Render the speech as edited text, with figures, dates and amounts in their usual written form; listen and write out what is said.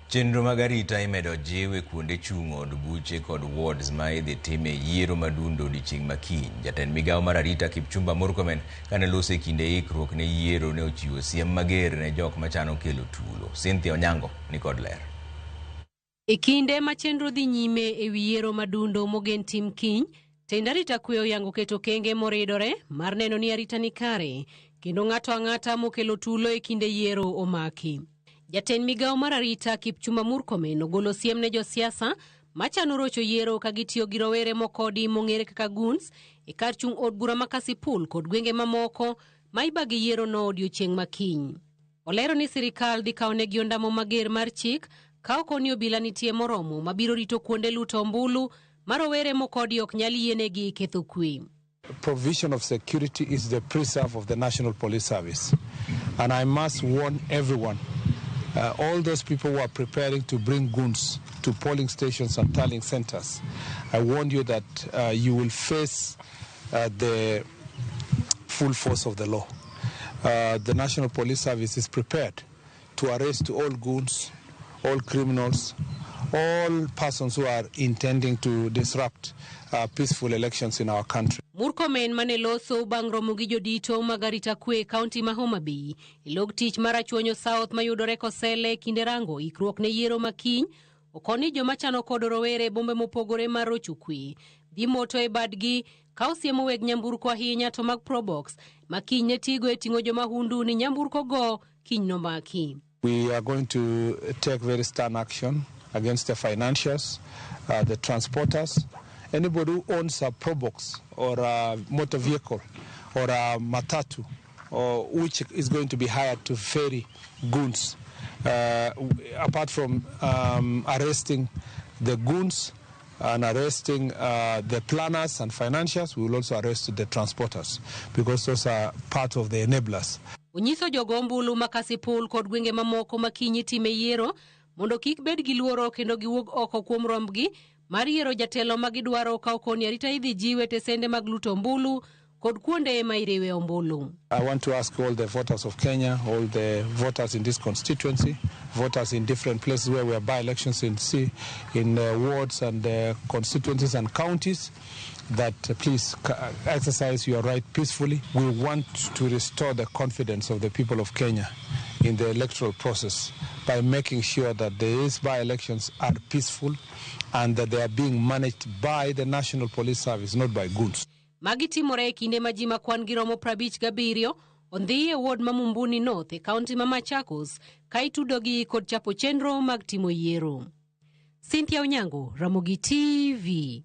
Chenro mag arita imedo jiw e kuonde chung' od buche kod wards ma idhi time yiero madundo odiochieng' ma kiny. Jatend migawo mar arita Kipchumba Murkomen kane loso e kinde ikruok ne yiero ne ochiwo siem mager ne jok machano kelo tulo. Cynthia Onyango ni kod ler. E kinde ma chenro dhi nyime e wi yiero madundo mogen tim kiny, tend arita kwe oyango keto okenge moridore mar neno ni arita ni kare kendo ng'ato ang'ata mokelo tulo e kinde yiero omaki. Jatend migawo mar arita Kipchumba Murkomen ogolo siem ne josiasa machano rocho yiero ka gitiyo gi rowere mokodi mong'ere kaka goons e kar chung' od bura ma Kasipul kod gwenge mamoko ma ibagi yiero no odiochieng' ma kiny. Olero ni sirikal dhi kawo negi ondamo mager mar chik ka ok ni obila nitie moromo mabiro rito kuonde luto ombulu ma rowere mokodi ok nyal yienegi ketho kwe. Provision of security is the preserve of the National Police Service. And I must warn everyone, all those people who are preparing to bring goons to polling stations and tallying centers, I warn you that you will face the full force of the law. The National Police Service is prepared to arrest all goons, all criminals, all persons who are intending to disrupt peaceful elections in our country. Murkomen mane loso bang' romo gi jodito mag arita kwe e kaunti ma Homa Bay e log tich mar Rachuonyo South mayudore Kosele kinde rango ikruok ne yiero ma kiny okoni joma chano kodo rowere e bombe mopogore mar rocho kwe dhi moto e badgi ka osiemo weg nyamburko ahinya to mag Probox ma kiny ne tigo e ting'o jomahundu ni nyamburko go kiny nomaki. We are going to take very stern action against the financiers, the transporters, anybody who owns a Probox or a motor vehicle or a matatu, or which is going to be hired to ferry goons. Apart from arresting the goons and arresting the planners and financiers, we will also arrest the transporters because those are part of the enablers. Onyiso jogo ombulu ma Kasipul kod gwenge mamoko ma kiny itime yiero mondo kik bed gi luoro kendo giwuog oko kuom rombgi mar yiero jatelo ma gidwaro ka okoni arita idhi jiwe tesende mag luto ombulu kod kuonde ma iriwe ombulu. I want to ask all the voters of Kenya, all the voters in this constituency, voters in different places where we have by-elections in, in wards and constituencies and counties, that please exercise your right peacefully. We want to restore the confidence of the people of Kenya in the electoral process by making sure that these by-elections are peaceful and that they are being managed by the National Police Service, not by goons. Magi timore e kinde ma ji ma kwan gi romo 57 ondhi e ward ma Mumbuni North e kaunti ma Machakos ka itudogi kod chapo chenro mag timo yiero. Cynthia Onyango, Ramogi TV.